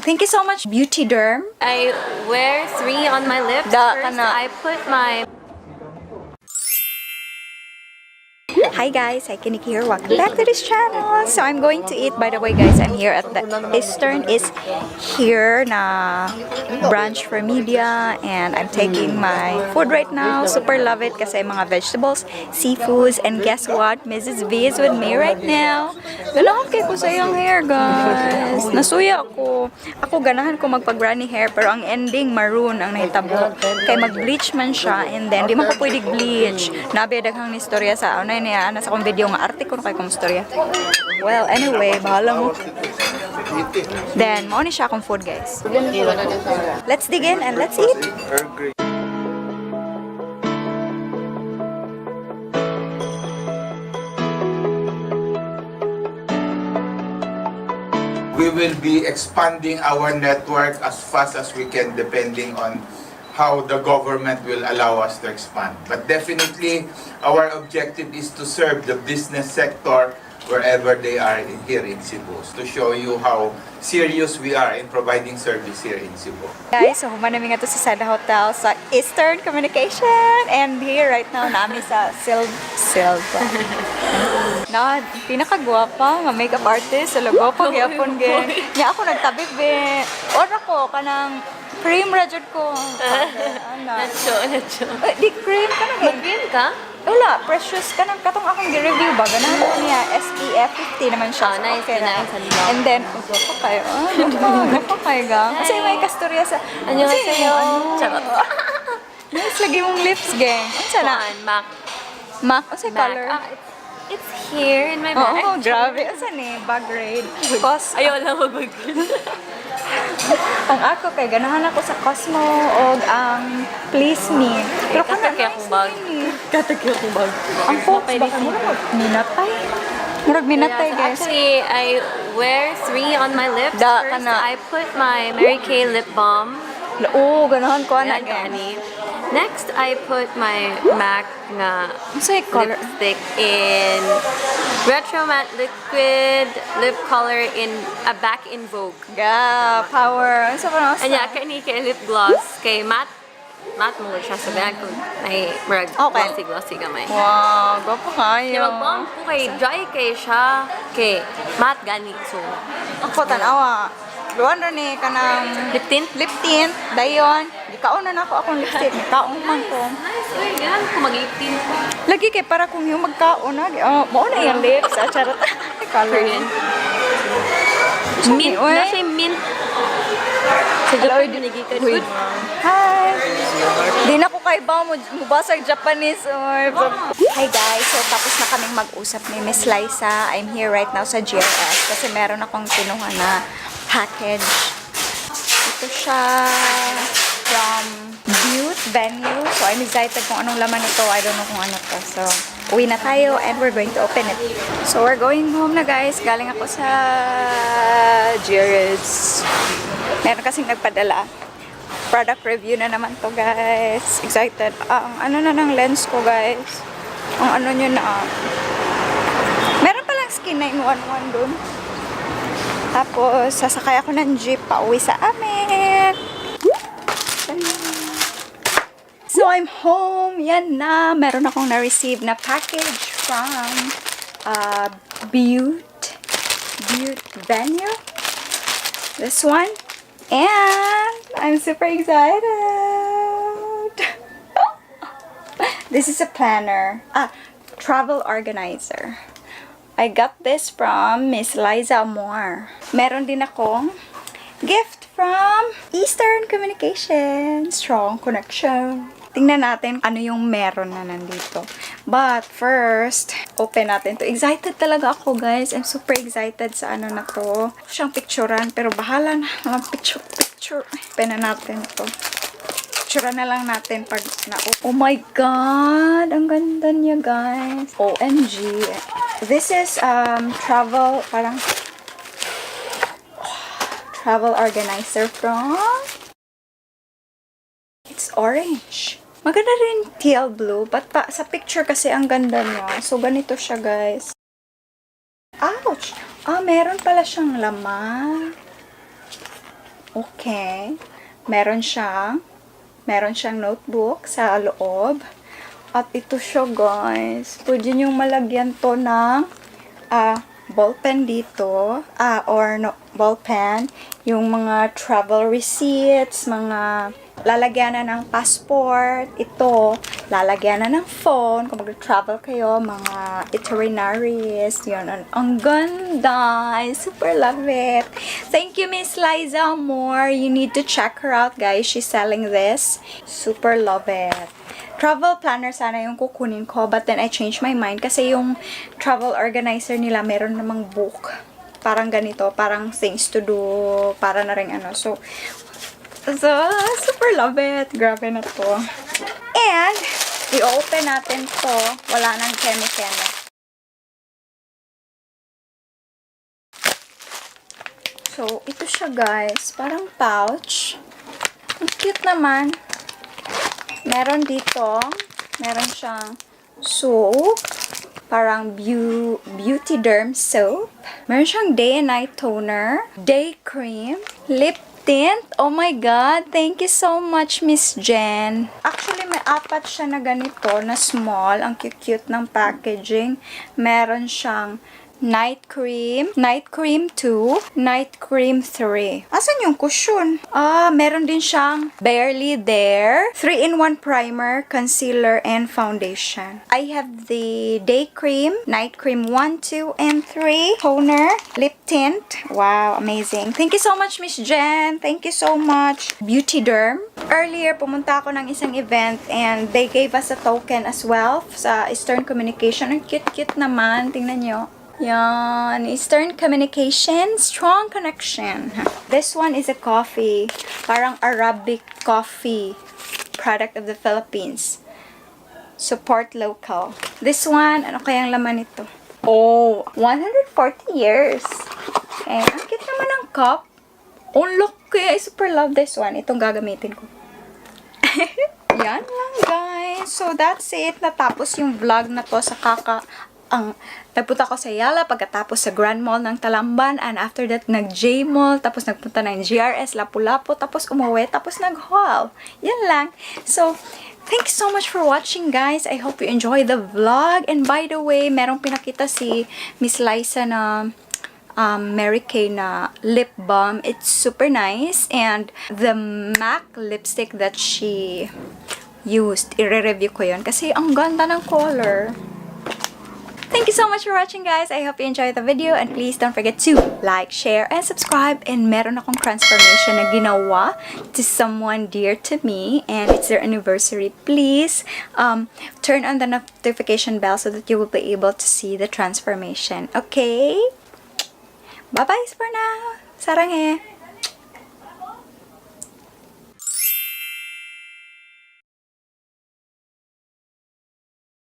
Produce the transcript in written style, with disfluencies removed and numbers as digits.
Thank you so much, Beautederm. I wear three on my lips. Da, First, kana. I put my Hi guys, Hi Nikki here. Welcome back to this channel. So I'm going to eat. By the way guys, I'm here at the Eastern is here na branch for media and I'm taking my food right now. Super love it kasi mga vegetables, seafoods, and guess what? Mrs. V is with me right now. Ganahan kay ko sa iyang hair, guys. Nasuya ako. Ako ganahan ko magpag-granny hair pero ang ending maroon ang nahitabo. Kay mag-bleach man siya and then di man ko pwede bleach. Nabi daghang ni istorya sa ano niya ana sa akong video nga arte ko kay kong istorya. Well, anyway, bahala mo. Then, mao ni siya akong food, guys. Let's dig in and let's eat. We will be expanding our network as fast as we can, depending on how the government will allow us to expand. But definitely, our objective is to serve the business sector wherever they are here in Cebu, to show you how serious we are in providing service here in Cebu. Guys, so human namin nga to sa Seda Hotel sa Eastern Communication and here right now nami sa Silva. Na pinakagwapa nga makeup artist sa Lagopa gyapon ge. Nya ako nagtabib be. Ora ko kanang cream ra jud ko. Ana. Nacho, nacho. Eh, di cream ka na gay. Mag-cream ka? Wala, precious ka nang katong akong gi-review ba ganahan ko niya SPF 50 naman siya. Ah, So, nice, okay na. nice. Sunblock. And then, oh, gwapa kayo. Ah, gwapa, gwapa kayo ga. Kasi may kastorya sa Annyeonghaseyo. Ano? Charot. Nice lagi mong lips, gang. Unsa na? Kuan, Mac. Mac, unsa Mac. color? Ah, it's here in my bag. Oo, grabe. Unsa ni? Bag grade. Cos, Ayaw lang mag-bag. ang ako kay ganahan ako sa Cosmo og ang Please Me. Pero kana Katag akong bag. Katag akong bag. Ang folks baka murag minatay. Murag minatay, Yeah, so guys. actually, I wear three on my lips. Da, First, kana. I put my Mary Kay lip balm. Oo, ganahan ko ana, Yan, gang. gani. Next, I put my MAC nga Unsa yung color? lipstick in Retro Matte Liquid Lip Color in a Back in Vogue. Ga, power. Unsa pa na? Anya, kani kay lip gloss kay matte matte mo siya sa bag ko. Ay, murag Okay. glossy glossy gamay. Wow, gwapo kayo. Kaya mag-bomb ko kay dry kay siya kay matte gani so Ako tanawa. Luwan ra ni kanang lip tint. Lip tint, dayon. Gikaon na nako akong lipstick. Gikaon man ko. Nice, uy, ganun ko mag-lip tint. Lagi kay para kung yung magkaon na, oh, mao na iyang lips. Ah, charot. Color. Korean. Mint, Uy. na siya yung mint. Sa Japan, binigay Uy. Hi! Di na ko kay ba mo mubasag Japanese or Hi guys, so tapos na kaming mag-usap ni Miss Liza. I'm here right now sa GRS kasi meron akong kinuha na package. Ito siya from Butte Venue. So I'm excited kung anong laman ito. I don't know kung ano to. So uwi na tayo and we're going to open it. So we're going home na, guys. Galing ako sa GRS. Meron kasing nagpadala. Product review na naman to, guys. Excited. Ah, ang ano na ng lens ko, guys. Ang ano nyo na. Meron palang skin 911 dun. Tapos, sasakay ako ng jeep pauwi sa amin. So, I'm home. Yan na. Meron akong na-receive na package from Butte Venue. This one. And I'm super excited. This is a planner. Ah, travel organizer. I got this from Miss Liza Moore. Meron din akong gift from Eastern Communication. Strong connection. Tingnan natin ano yung meron na nandito. But first, open natin to. Excited talaga ako, guys. I'm super excited sa ano na to. Siyang picturean, pero bahala na. Walang picture, picture. Open na natin to. Picture na lang natin pag na. Oh my God! Ang ganda niya, guys. OMG. This is travel, parang travel organizer from. It's orange. Maganda rin teal blue, but pa, sa picture kasi ang ganda niya. So, ganito siya, guys. Ouch! Ah, meron pala siyang laman. Okay. Meron siyang notebook sa loob. At ito siya, guys. Pwede niyong malagyan to ng ballpen dito. Or no, ballpen. Yung mga travel receipts, mga lalagyan na ng passport. Ito, lalagyan na ng phone. Kung mag-travel kayo, mga itineraries. Yun, ang ganda. I super love it. Thank you, Miss Liza Moore. You need to check her out, guys. She's selling this. Super love it. Travel planner sana yung kukunin ko, but then I changed my mind kasi yung travel organizer nila, meron namang book. Parang ganito, parang things to do, para na rin ano. So, super love it. Grabe na to. And, i-open natin to. Wala nang keme-keme. So, ito siya, guys. Parang pouch. Ang cute naman. Meron dito, meron siyang soap. Parang Beauty Derm soap. Meron siyang day and night toner, day cream, lip tint. Oh my God! Thank you so much, Miss Jen. Actually, may apat siya na ganito, na small. Ang cute-cute ng packaging. Meron siyang night cream, night cream 2, night cream 3. Asan yung cushion? Ah, meron din siyang Barely There, 3-in-1 primer, concealer, and foundation. I have the day cream, night cream 1, 2, and 3, toner, lip tint. Wow, amazing. Thank you so much, Miss Jen. Thank you so much. Beauty Derm. Earlier, pumunta ako ng isang event and they gave us a token as well sa Eastern Communication. Ang cute-cute naman. Tingnan nyo. Yan. Eastern Communication, strong connection. This one is a coffee. Parang Arabic coffee. Product of the Philippines. Support local. This one, ano kayang laman nito? Oh, 140 years. Okay, ang cute naman ng cup. Oh, look, I super love this one. Itong gagamitin ko. Yan lang, guys. So, that's it. Natapos yung vlog na to sa kaka ang nagpunta ko sa Ayala, pagkatapos sa Grand Mall ng Talamban, and after that nag J Mall, tapos nagpunta ng GRS Lapu-Lapu, tapos umuwi, tapos nag-haul. Yan lang. So, thanks so much for watching, guys. I hope you enjoy the vlog. And by the way, merong pinakita si Miss Liza na Mary Kay na lip balm. It's super nice. And the MAC lipstick that she used, i-review ko yun. Kasi ang ganda ng color. Thank you so much for watching, guys. I hope you enjoyed the video and please don't forget to like, share, and subscribe. And meron akong transformation na ginawa to someone dear to me and it's their anniversary. Please turn on the notification bell so that you will be able to see the transformation. Okay? Bye-bye for now. 사랑해.